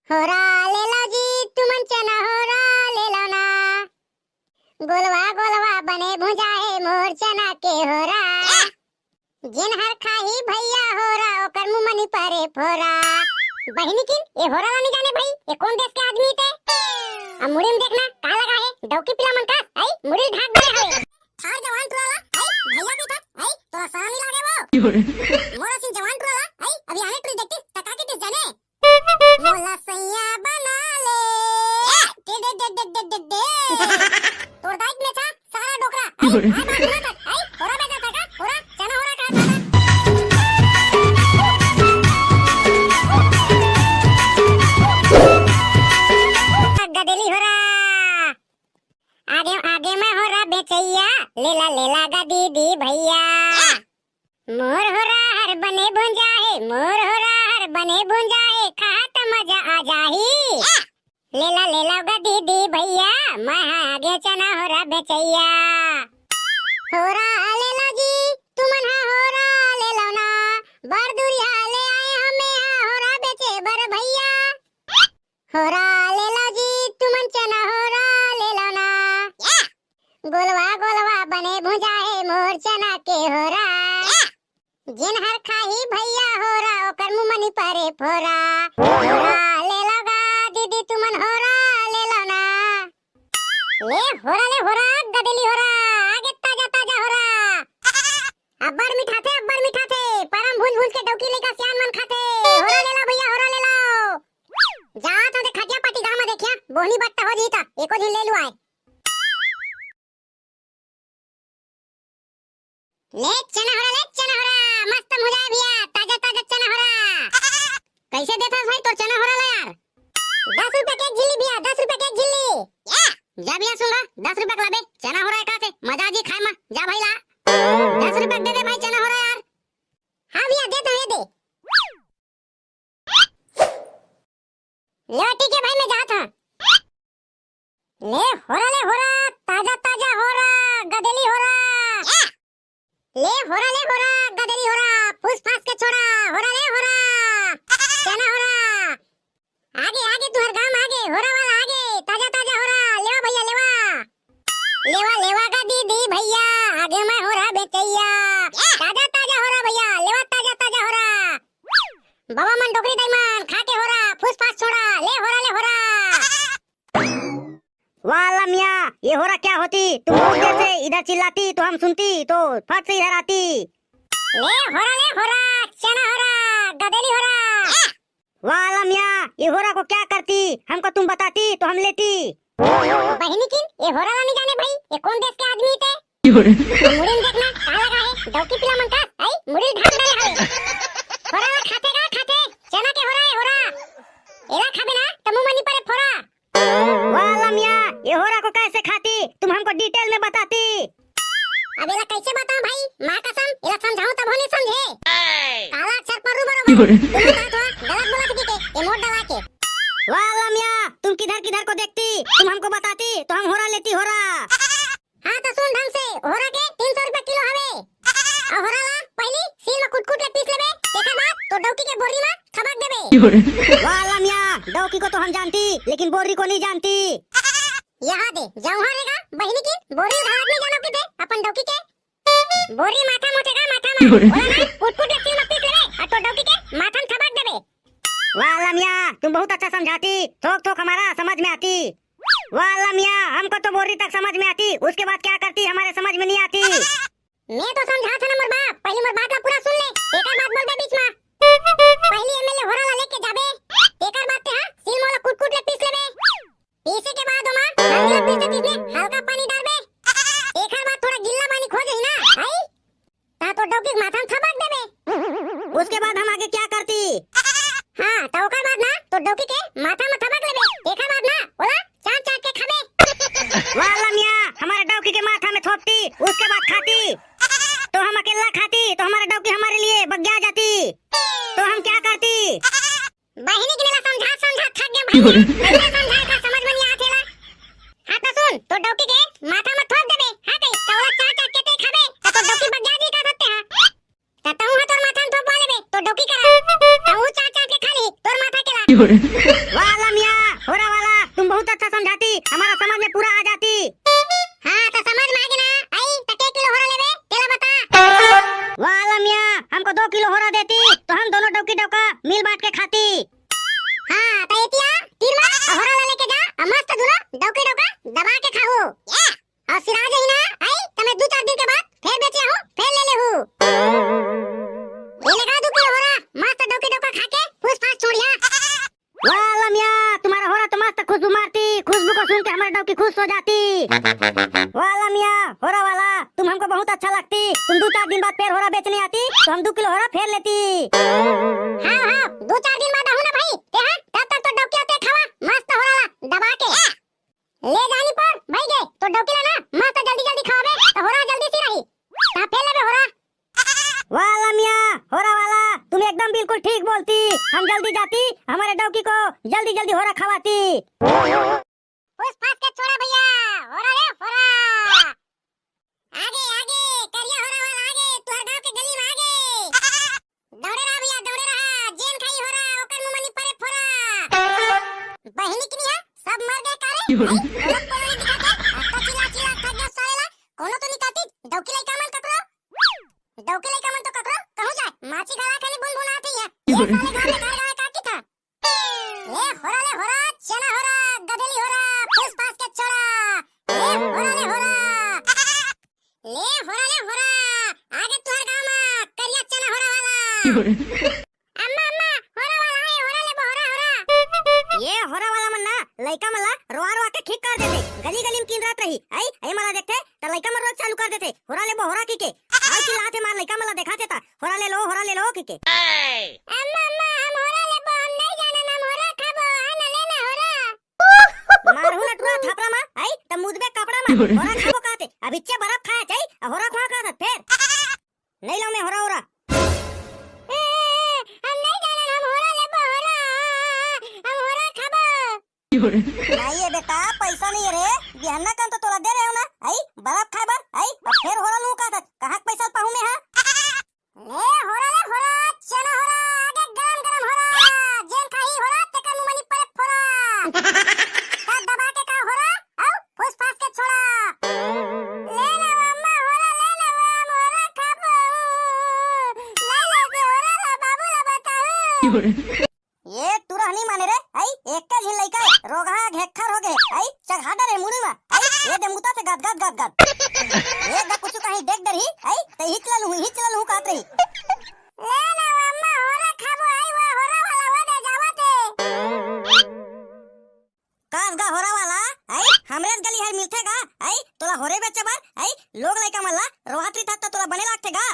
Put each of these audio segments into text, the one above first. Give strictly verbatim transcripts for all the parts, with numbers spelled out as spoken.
होरा ले लो जी, तुमन चना होरा ले लो ना। गोलवा गोलवा बने भुंजा हे मोर चना के होरा। जेन हर खाही भैया होरा, ओकर मुंह म नी परे फोरा। बहिनी किन, ए होरा ला नी जाने भाई, ए कोन देश के आदमी ते? अब मुड़ी में देखना, का लगा हे? डौकी पीला मन का, आई, मुड़ी ढाक दे हवे। थार जवान टुरा ला, आई, भैया की था, आई, तोला शरम नी लागे वो? मोर असिन जवान टुरा ला, आई, अभी आने टुरी देखती, त का के देश जाने? मोला सैया बना ले। डे, डे, डे। तोर दाई के मेछा, सारा डोकरा। आई, आई, बात सुना कर। आई, होरा बेचा था का? होरा, चना होरा का था? गदेली होरा। आगे, आगे मैं होरा बेचैया। लेला, लेला गा दीदी भैया। मोर होरा हर बने भुंजा हे, मोर होरा हर बने भुंजा हे, खा त मजा आ जाही। लेला, लेला गा दीदी भैया, मैं हा आगे चना होरा बेचैया। होरा ले लो जी, तुमन हा होरा ले लो ना, बड़ दूरिहा ले आए हमें हा होरा बेचे बर भैया। होरा ले लो जी, तुमन चना होरा ले लो ना। गोलवा गोलवा बने भुंजा हे मोर चना के होरा। जेन हर खाही भैया होरा, ओकर मुंह म नी परे फोरा। होरा ले लो गा दीदी, तुमन होरा ले लो ना। ले होरा, ले होरा, गदेली होरा, आगे ताजा ताजा होरा। अब्बड़ मिठाथे, अब्बड़ मिठाथे, परम भूंज भूंज के डौकी लइका सियान मन खाथे। होरा ले लो भैया, होरा ले लो। जात हंव ते खटिया पाटी गांव म देखिया, बोहनी बट्टा हो जही त, एको झिन ले लू आए। ले चना होरा, ले चना होरा, मस्त भुंजा हे भैया, ताजा ताजा चना होरा। कैसे देथस भाई तोर चना होरा ला यार? दस रुपया के एक झिल्ली भैया, दस रुपया के एक झिल्ली। या? जा भैया सुन ला, दस रुपया के लाबे, चना होरा एका से, मजा आ जी खाए मा, जा भाई ला। दस रुपया के दे दे भाई चना होरा यार। हाँ भैया, दे दे, दे दे। ले ठीक है भाई, मैं जात हंव। ले होरा, ले होरा, ताजा ताजा होरा, गदेली होरा। ले होरा, ले होरा, गदेली होरा, फूस फास के छोड़ा, होरा ले होरा, चना होरा। आगे, आगे तुहर गांव आगे, होरा वाला आगे, ताजा ताजा होरा, लेवा भैया लेवा। लेवा, लेवा गा दीदी भैया, आगे मैं होरा बेचैया। ताजा ताजा होरा भैया, लेवा ताजा ताजा होरा। बाबा मन, डोकरी दाई मन, खा के होरा, फूस फास छोड़ा, ले होरा, ले होरा। वाह अल्लाह मियाँ, ये होरा क्या होती? तुम बहुत देर से इधर चिल्लाती तो हम सुनती, तो फट से इधर आती। ले होरा, ले होरा, चना होरा, गदेली होरा। वाह अल्लाह मियाँ, ये होरा को क्या करती, हमको तुम बताती तो हम लेती। बहिनी किन, ये होरा ला नी जाने भाई, ये कोन देश के आदमी ते? मुड़ी में देखना, का लगा हे? डौकी पीला मन का, आई, मुड़ी ढाक डाले हवे। होरा ला खाथे का, खाथे? चना के होरा हे, होरा। एला खाबे ना, त मुंह म नी परे फोरा। वाह अल्लाह मियाँ, ये होरा को कैसे खाती? तुम हमको detail में बताती। अब एला कैसे बताऊं भाई? माँ कसम, एला समझाऊं तब हो नहीं समझे। काला अक्षर पढ़ू बरोबर। तुम बात हो, गलत बोला थी के, ये मोड़ दबा के। वाह अल्लाह मियाँ, तुम किधर किधर को देखती, तुम हमको बताती, तो हम होरा लेती होरा। हाँ, तो सुन ढंग से, होरा के तीन सौ रुपया किलो हवे। अउ होरा ला पहिली सील म कुट-कुट ले पीस लेबे, तेकर बाद तो डौकी के बोरी म थबक देबे। वाह अल्लाह मियाँ, डौकी को तो हम जानती, लेकिन बोरी को नहीं जानती। यहाँ दे, जौहर रेगा, बहिनी की बोरी उधार नहीं जानो किते, अपन डौकी के। बोरी माथा मोथे का माथा मा, ओला ना कुट-कुट ले सील म पीस लेबे, अउ तो डौकी के माथा म थबक देबे। वाह अल्लाह मियाँ, तुम बहुत अच्छा समझाती, थोक थोक हमारा समझ में आती। वाह अल्लाह मियाँ, हमको तो बोरी तक समझ में आती, उसके बाद क्या करती हमारे समझ में नहीं आती। मैं तो समझात हंव ना मोर बाप, पहिली मोर बात ला पूरा सुन ले, तेकर बाद बोलबे बीच मा। पहिली एमे ले होरा ला लेके जाबे, तेकर बाद ते हा सील म ओला कुट-कुट ले पीस लेबे। पीसे के बाद ओमा हल्दी अउ पीसे पीसने हल्का पानी डालबे, एकर बाद थोड़ा गिल्ला पानी खोज ही ना, आई? ता तो डौकी के माथा म थबक देबे। उसके बाद हम आगे क्या करती? हाँ, तो ओकर बाद ना तो डौकी के माथा म थबक लेबे। एकर बाद ना ओला चाट चाट के खाबे। वाह अल्लाह मियाँ, हमारे डौकी के माथा में थोपती, उसके बाद खाती। तो हम अकेला खाती, तो हमारा डौकी हमारे लिए बग्या जाती। तो हम क्या करती? बहिनी के ला समझा समझा थक गया भाई। कैसे समझाए था, समझ में नहीं आते ला। हाँ तो सुन, तो डौकी के माथा म थोप देबे, हाँ कहीं, तो ओला चाट चाट के ते खाबे, तो, तो डौकी बग्या जी का सकते हैं। त तहूँ ह तोर माथा म थोपवा लेबे, तोर डौकी करा। तहूँ चाट चाट के खा ली, तोर माथा के ला। वाह लमिया, होरा वाला, तुम बहुत अच्छा समझाती, हमारा समझ में पूरा आ जाती। हाँ, तो समझ में आ गे ना? आई, तो के किलो होरा लेबे, तेला बता। वाह लमिया, हमको दो किलो होरा देती, तो हम दोनों डौकी डौका मिल बांट के खाती। हाँ, तो एतिया तीर मा होरा ला लेके जा, अउ मस्त दुनो डौकी डौका दबा के खाहू। अउ सिरा जही ना, आई, त मैं दू चार दिन के बाद फेर बेचे हूँ, फेर ले लेहू। ये लगा दू किलो होरा, मस्त डौकी डौका खा के फूस फास छोड़िया। वाह लमिया, तुम्हारा होरा तो मस्त खुशबू मारती, खुशबू को सुन के हमारी डौकी खुश हो जाती। वाह लमिया, होरा वाला, तुम हमको बहुत अच्छा लगती, तुम दो चार दिन बाद फेर होरा बेचने आती तो हम दो किलो होरा फेर लेती। हाँ हाँ, दो चार दिन बाद आहू ना भाई, ते हाँ, तब तक तो डौकी आते खावा, मस्त होरा ला दबा के। ले जानी पर भाई गे, तो डौकी ला ना मस्त जल्दी जल्दी खावे, तो होरा जल्दी सी रही, ता फेर लेबे होरा। वाह लमिया, होरा वाला, तुम एकदम बिल्कुल ठीक बोलती। हम जल्दी जाती, हमारे डौकी को जल्दी जल्दी होरा खवाती। फूस फास के छोड़ा भैया, होरा रे होरा। आगे आगे, करिया होरा वाला आगे, तुहर गांव के गली में आगे। दौड़े रहा भैया, दौड़े रहा, जेन खाई होरा, ओकर मुंह में नी परे फोरा। बहिनी की नहीं है, सब मर गए कारे। आई, लोग को नहीं दिखाते, अब तो चिल्ला चिल्ला थक गया साले ला, कोनो तो निकाती, डौकी लइका मन ककरो। डौकी लइका मन तो ककरो, कहूं जाए, माची घला खाली बुन बुन आती है। ये साले गांव में घर गाय काटी था। ले होरा, ले होरा, चना होरा, गदेली होरा, फूस फास के छोड़ा। ले होरा, ले होरा। ले होरा, ले होरा। आगे तुहर गांव मा करिया चना होरा वाला। अम्मा, अम्मा, होरा वाला है, होरा ले होरा, होरा। ये होरा वाला मन ना, लइका मन ला रोआ रोआ के ठीक कर देथे। गली गली में किंदरत रही। आई, आई मला देखथे, त लइका मन रोज चालू कर देथे, "होरा लेबो, होरा" किके। अउ चिल्लाथे मार लइका मन ला देखाथे त, "होरा ले लो, होरा ले लो" किके। अम्मा, अम्मा, हम होरा लेबो, हम नहीं जानन, हम होरा खाबो, आ ना ले ना होरा। मारहू ना टुरा थापरा मा, आई, त मुदबे कपड़ा मा, होरा खाबो कहथे, अब इच्चे बर्फ खाए चाही, आ होरा खुआ कहत फेर। नहीं लो मैं होरा, होरा। ए, ए, ए, हम नहीं जानन, हम होरा लेबो, होरा, हम होरा खाबो। नहीं ये बेटा, पैसा नहीं है रे, बिहन्ना कन तो तोला दे रहे हो ना, आई, बर्फ खाए बर, आई, अब फेर होरा लूं का था, कहाँ के पैसा पाहूं मैं, हाँ? ले होरा, ले होरा, चना होरा, आगे गरम गरम होरा, जेन खाही होरा, तेकर मुंह में नी परे फोरा। का दबा के का होरा, आउ फूस फास के छोड़ा। ले ना अम्मा होरा, ले ना हम होरा खाबो, ले ले के होरा ला बाबू ला बताहू। ये टुरा नहीं माने रे, आई, एक झिन लइका हे, रोगहा घेखर हो गे, आई, चघा डरे मुड़ी मा, आई, ये दे मुता से गद गद गद गद। ये दा कुछ कहीं देख डरही, आई, ते हिच ललहू, हिच ललहू कहत रही। ले ना अम्मा, होरा खाबो, आई, वो होरा वाला वो दे जावत हे। कास गा होरा वाला, आई, हमरेच गली हर मिलथे गा, आई, तोला होरे बेचे बर, आई, लोग लइका मन ला रोहत रिथस त तोला बने लागथे गा।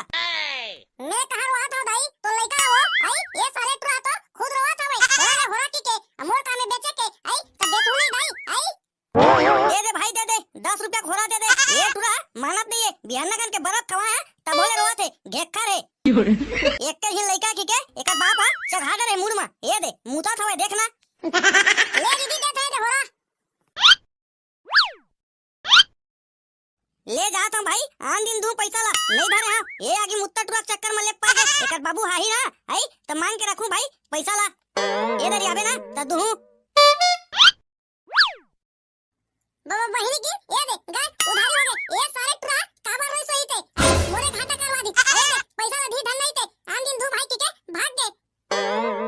मैं कहाँ रोवत हव दाई, तो लइका वो, आई, ये साले टुरा तो खुद रोवत हवे। होरा रे होरा किके, अ मोर का में बेचे के, आई, त बेचहू नहीं दाई, आई। दे दे भाई, दे दे, दस रुपया के होरा दे दे। ये टुरा मानत नहीं है, बिहान नगन के बरफ खवा है, तब होले रोवत है, घेखर है। एक के ही लइका किके, एकर बाप हा, चघा दे रे मुड़ मा, ये दे, मुता थवे, देख ना। ले दीदी, दे दे, दे होरा। ले जात हूँ भाई, आन दिन दूँ पैसा ला, नहीं धरे हव। ये आगे मुत्ता टुरा के चक्कर में ले पड़ गए। एकर बाबू हाही ना, आई, त मांग के रखूँ भाई, पैसा ला। ये दरी आबे ना, त दूँ। बाबा बहिनी की, ये दे, गए, उधारी हो गए। ये सारे टुरा, काबर रोई सोई ते? आई, मोरे घाटा करवा दी। ये दे, पैसा ला दी धन नहीं ते। आन दिन दूँ भाई किके, भाग गए।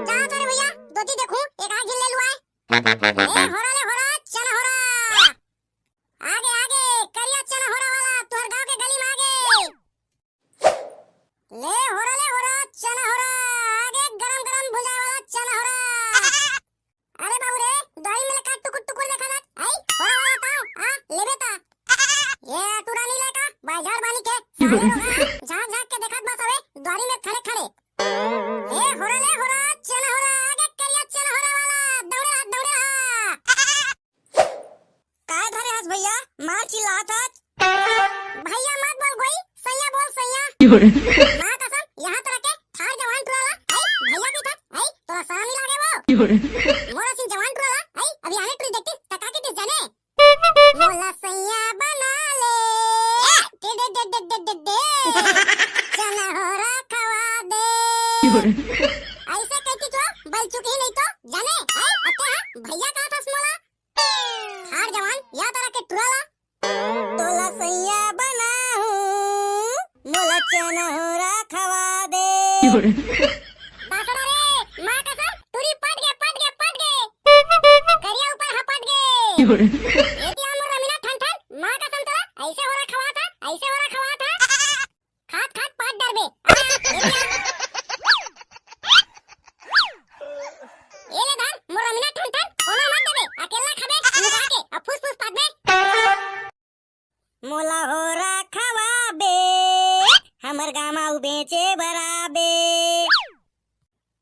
जा तो रे भैया, दोती देखूँ, एक आध झिन ले लुआए। ए, होरा ले होरा, चना होरा। आगे, आगे, करिया चना होरा वाला, तुहर गांव के गली में आगे। ले होरा, ले होरा, चना होरा, आगे गरम गरम भुंजाए वाला चना होरा। अरे बाबू रे, दोहरी में ले का टुकुर टुकुर देखा ना, आई, होरा वाला ताओ, आ, लेबे ता। ये टुरा नहीं लेका, बाजार बानी के, साले लोग, आ, झांक झांक के देखत बस अबे, दोहरी में खड़े खड़े। ए होरा ले होरा, चना होरा, आगे करिया चना होरा वाला, दौड़े रहा, दौड़े रहा। काय धरे हस भैया, मार चिल्लात हस? भैया मत बोल गोई, सैया बोल सैया। माँ कसम, यहाँ तो रखे, थार जवान टुरा ला, आई, भैया की था, आई, तोरा शरम नहीं लागे वो? मोरा सिंह जवान टुरा ला, आई, अभी आने टुरी देखती, तका के दिस जाने। मोला सैया बना ले। टिडे डे डे डे डे डे। चना होरा खवा दे। ऐसे कहती तो बल चुकी नहीं तो जाने, हैं? अते हाँ, बासड़ा रे, माँ कसम, टूरी पट गे, पट गे, पट गे। करिया ऊपर ह पट गे। एतिया मोर रमीना ठन ठन, माँ कसम तोला, ऐसे होरा खवात ह, ऐसे होरा खवात ह। खात खात पाट डरबे। ए ले धर, मोर रमीना ठन ठन, कोनो मत देबे, अकेला खाबे, लुका के, अब फुस फुस पाटबे। मोला होरा खवाबे, हमर गामा उ बेचे बराबे।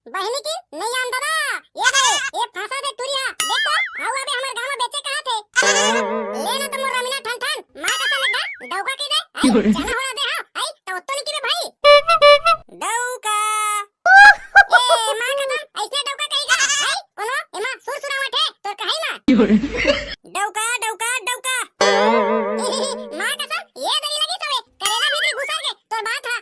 बहिनी की नहीं आन दादा, ये दे, ये फंसा दे टूरी हा, देख तो, आऊ अबे हमर गामा बेचे कहा थे। ले ना तो मोर रमीना ठन ठन, माँ कसम लगा, डौका के दे, आई, चना होरा दे, हाँ, आई, तो उत्तो नहीं की बे भाई। डौका। ए, माँ कसम, ऐसने डौका कही का? आई, कोनो, एमा सुर सुरावट है, तोर कहाई माँ। डौका, डौका, डौका। माँ कसम, ये दरी लगी तवे, करेला भीतरी घुसर के, तोर बात हा।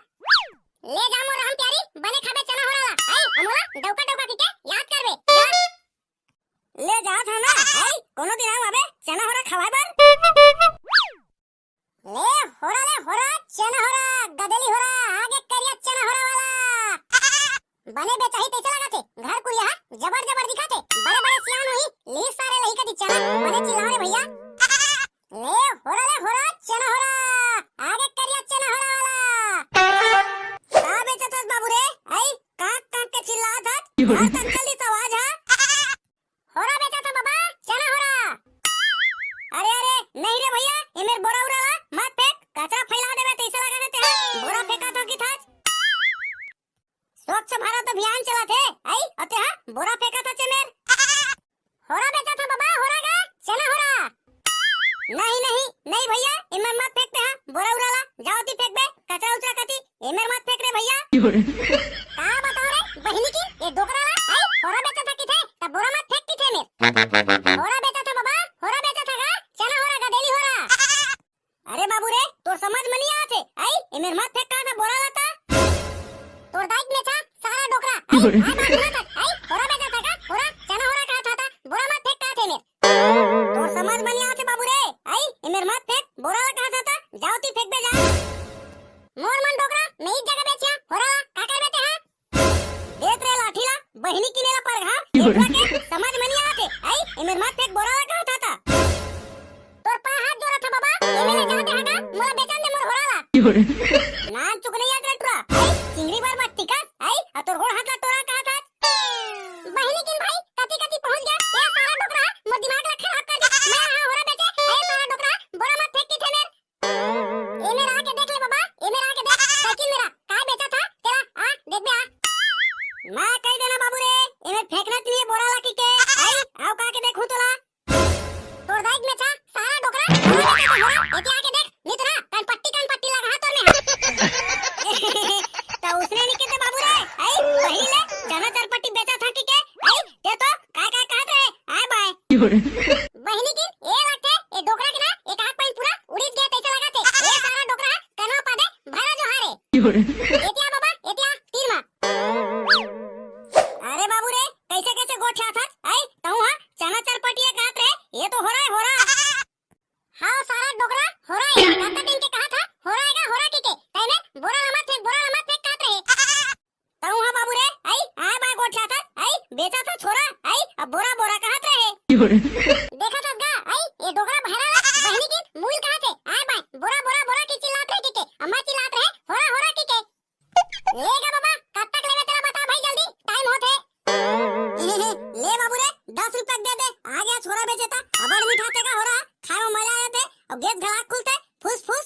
ले जा मोर रहम प्यारी, बने खाबे चना होरा ला। आई, हमोला डौका डौका कहिके याद करबे। जा। ले जात हँव ना, आई, कोनो दिन आऊ अबे चना होरा खवाए बर। ले होरा, ले होरा, चना होरा, गदेली होरा, आगे करिया चना होरा वाला। बने बेचाही तइसे लागथे, घर कुरिया हा जबर जबर दिखथे, बड़े बड़े सियान होही, लिही सारे लही कती चना, बने चिल्लाओ रे भैया। ले होरा, ले होरा, चना होरा, आगे करिया चना होरा वाला। का बेचत हस बाबू रे? आई, कांक कांक के चिल्लात हस, घर तक चल दिस आवाज हा। होरा बेचत हँव बाबा, चना होरा। अरे, अरे, नहीं रे भैया, ए मेर बोरा उरा ला मत फेंक, कचरा फैला देबे तइसे लगा ना ते हा, बोरा फेंकत हँव किथस। स्वच्छ भारत अभियान चलत हे, आई, अउ ते हा बोरा फेंकत हस ए मेर। होरा बेचत हँव बाबा, होरा गा, चना होरा। नहीं, नहीं, नहीं भैया, ए मेर मत फेंक ते हा, बोरा उरा ला, जा ओती फेंकबे, कचरा उचरा कती, ए मेर मत फेंक रे भैया। का बताओ रे, बहिनी की, ये डोकरा ला, आई, होरा बेचत हँव किथे, त बोरा मत फेंक किथे मेर। होरा बेचत हँव बाबा, होरा बेचत हँव गा, चना होरा, गदेली होरा। अरे बाबू रे, तोर समझ म नइ आथे, आई, ए मेर मत फेंक कहा था बोरा ला ता। तोर दाई के मेछा, सारा डोकरा, आई, आ बात सुना था, आई, होरा बेचत हँव गा, होरा, चना होरा कहा था ता, बोरा मत फेंक कहा थे मेर। तोर समझ म नइ आथे बाबू रे, आई, ए मेर मत फेंक, बोरा ला कहा था ता, जा ओती फेंकबे जा। मोर मन डोकरा, मैं एक जगह बेचिया, होरा ला, का करबे ते हा? देत रे लाठी ला, बहिनी किने ला परघा, एटवा के समझ म नइ आथे, आई, ए मेर मत फेंक बोरा ला कहा था ता। तोर पाँय हाथ जोरत हँव बाबा, ए मेर ले जाते हगा, मोला बेचन दे मोर होरा ला। नान चुक नइ आत रे टुरा, आई, चिंगरी बर मत टिकस, आई, अउ तोर गोड़ हाथ ला टोरा कहा था। बहिनी किन भाई, कती कती पहुँच गे, ए सारा डोकरा, मोर दिमाग ला खराब कर दे, मैं हा होरा बेचे, ए सारा डोकरा, बोरा मत फेंक किथे मेर। ए मेर आके देख ले बाबा, ए मेर आके देख, साइकिल मेर आ, काय बेचत हँव, तेला, आ, देखबे आ। मैं कहि देना बाबू रे, ए मेर फेंकना चाहिए बोरा ला कहिके, आई, आऊ का के देखूँ तोला। तोर दाई के मेछा, सारा डोकरा, बोरा बेचत हँव, एती आके देख, नहीं तो ना, कान पट्टी, कान पट्टी लगा हाँ तोर में हा। त उसने नइ कहिते बाबू रे, आई, पहिली ले, चना चरपट्टी बेचत हँव कहिके, आई, ते तो, काय काय कहत रहे, आय बाय। बहिनी किन, ए लगथे, ए डोकरा के ना, एक आँख पाइन पूरा उड़ीस गे तइसे लगथे। ए सारा डोकरा, कनवा पादे, भरा जो हारे। एतिया बाबा, एतिया, तीर मा। अरे बाबू रे, कइसे कइसे गोठियाथस? आई, तहूँ हा, चना चरपटिया कहत रे, ए तो होरा हे, होरा। हाँ, सारा डोकरा, होरा हे, कतका दिन के कहा था, होरा हे गा, होरा कहिके, तैने बोरा ला मत फेंक, बोरा ला मत फेंक कहत रहे। तहूँ हा बाबू रे, आई, आय बाय गोठियाथस, आई, बेचथस होरा, आई, अब बोरा बोरा कहत रहे। देखथस गा, आई, ए डोकरा भैरा ला, बहिनी किन मुइल कहत हे, आय बाय, बोरा, बोरा, बोरा के चिल्लात रहे कहिके, अम्मा चिल्लात रहे, होरा, होरा कहिके। ले गा बाबा, कब तक लेबे तेला बता भाई जल्दी, टाइम होत हे। ले बाबू रे, दस रुपया दे दे, आ गे होरा बेचे ता, अबड़ मीठा थे गा होरा, खाए में मजा आथे, अउ गैस घड़ा खुलथे, फुस फुस।